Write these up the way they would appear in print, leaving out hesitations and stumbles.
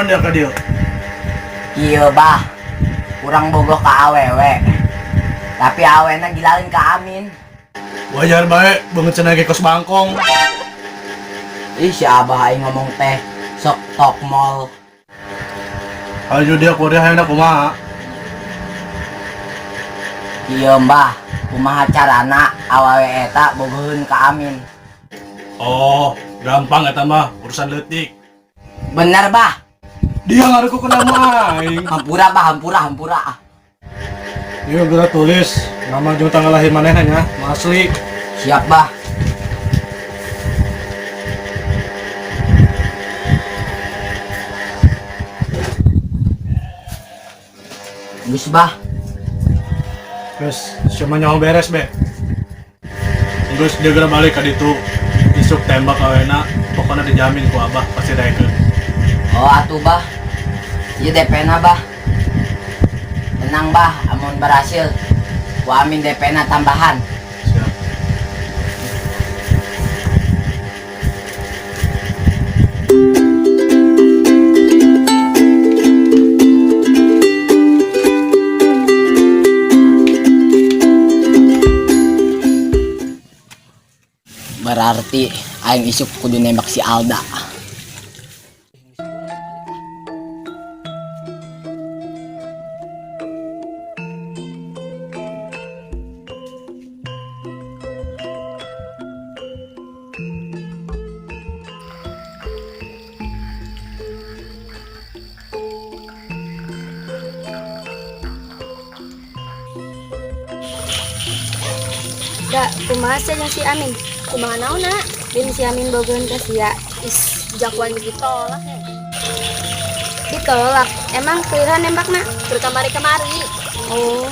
Naon dia ka dieu? Iya bah, kurang bogoh ka awewe. Tapi awena gilalin ka Amin. Wajar bae beungeut cenah ge kos bangkong. Ih si Abah aing ngomong teh sok tok mall. Ayo dia kuliah hayangna kumaha? Iya mbah, kumaha carana awewe eta bogoheun ka Amin. Oh, gampang eta mah urusan leutik. Bener bah, Dia ngaruku kena aing. Hampura bah, hampura hampura. Iya geura tulis nama jeung tanggal lahir manehna nya, nu asli. Siap bah. Geus bah, Terus cuma nyawa beres be. Terus dia geura balik ka ditu. Isuk tembak awena, pokoknya dijamin ku Abah pasti daekeun. Oh atuh bah. Ieu DP-na bah. Tenang bah, amun berhasil ku Amin DP-na tambahan. Siap. Berarti aing isuk kudu nembak si Alda. Da, kumaha sia jeung si Amin? Kumaha naonna? Bin si Amin bogoheun ka sia. Is, jagoan geus ditolak ya. Ditolak. Emang kuliah nembakna? Keur kamari-kamari. Oh.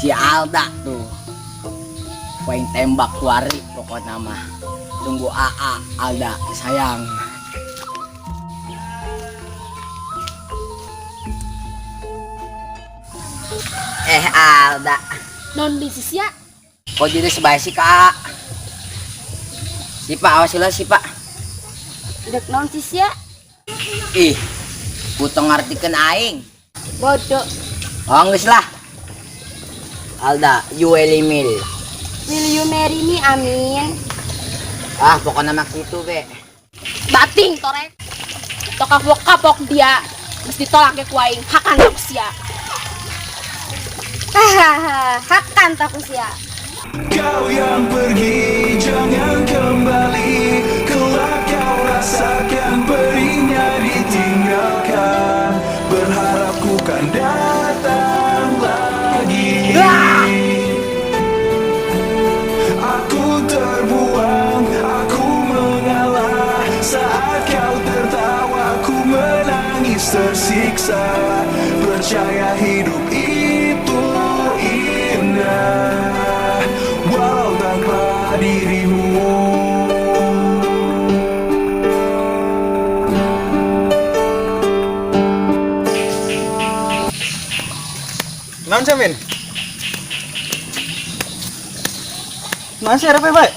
Si Alda tuh. Poin tembak kuari pokoknya mah. Tunggu AA Alda sayang. Alda, Non di sia? Kok jadi sebaya sih kak? Si Pak, awas lah si Pak. Dek non si sia? Ih, kutong ngartikeun aing. Bodoh. Oh, geus lah. Alda, you elimil. Will you marry me, Amin? Ah, pokoknya mah kitu be. Bating torek. Tok kapok kapok dia. Mesti ditolak ge ku aing. Hakan tak sia. Hahaha, hakan tak sia. Kau yang pergi jangan kembali, kelak kau rasakan perihnya ditinggalkan. Berharap ku kan datang lagi. Aku terbuang, aku mengalah. Saat kau tertawa, ku menangis tersiksa. Percaya hidup itu indah, walau tanpa dirimu. Naon sih, Min? Naon sih, RP, bae?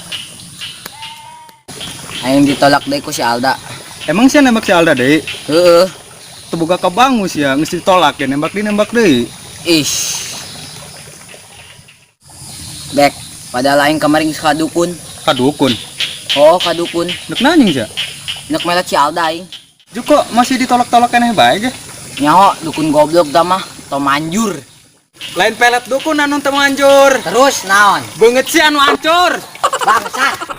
Aing ditolak deui ku si Alda. Emang sih nembak si Alda deui? Heeh. Teu boga kabangus ya, geus ditolak ya, nembak deui, nembak deui. Ish. Bek, padahal aing kemarin geus ka dukun. Ka dukun? Oh, ka dukun. Nek nanying sia? Nek melet si Alda aing. Juko masih ditolak-tolak keneh bae ge. Nyaho dukun goblok da mah, tong manjur. Lain pelet dukun anu teu manjur. Terus naon? Beungeut si anu ancur. Bangsat.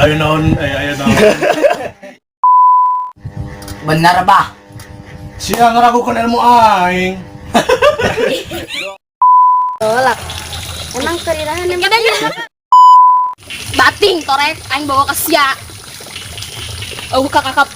Ayo naon, ayo naon. Bener bah. Sia ngeragukan ilmu aing. Tolak. Emang kerirahan nembak Kita Bating torek aing bawa ke sia. Eueuh kakak